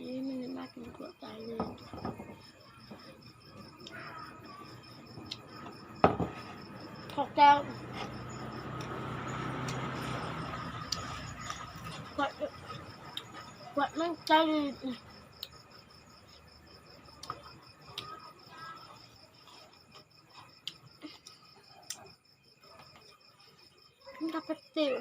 ນີ້ມັນໄດ້ມາກິນກວດຕາຍເລີຍ. ຂອບແກ້ວ ກວດ ກວດມັນໄກ ມັນກໍເປັດຕິວ.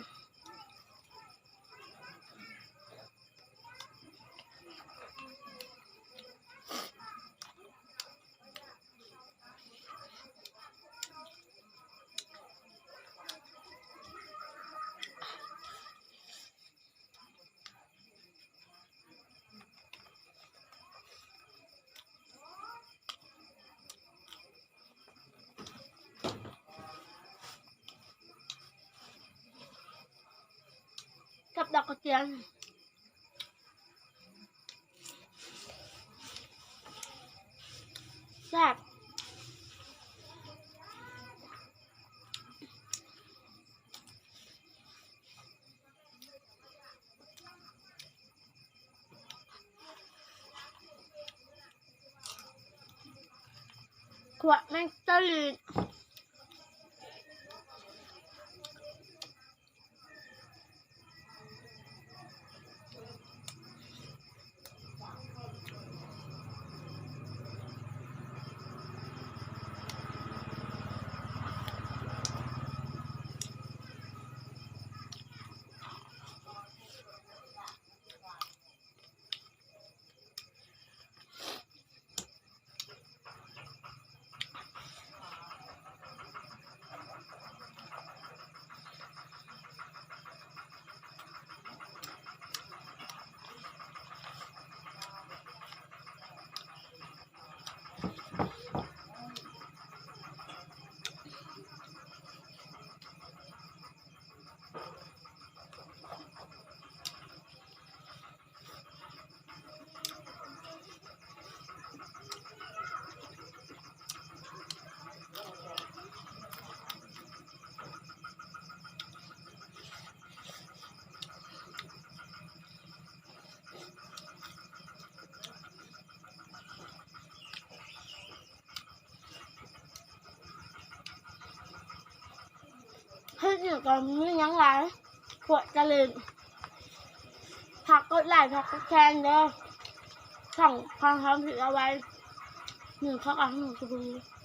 ກັບດອກກະຈຽນ ແຊບ. ຂວດແມັງຕະລີດ. ເຮັດຢູ່ກໍມີຫຍັງຫຼາຍ ພວກຈະເລີນ ຝາກກົດໄລ້ ຝາກກົດແຊເດີ ຊ່ອງຂອງເຮົາທີ່ເອົາໄວ້ ໜຶ່ງເຂົ້າກັບໜຶ່ງກະບຸງ.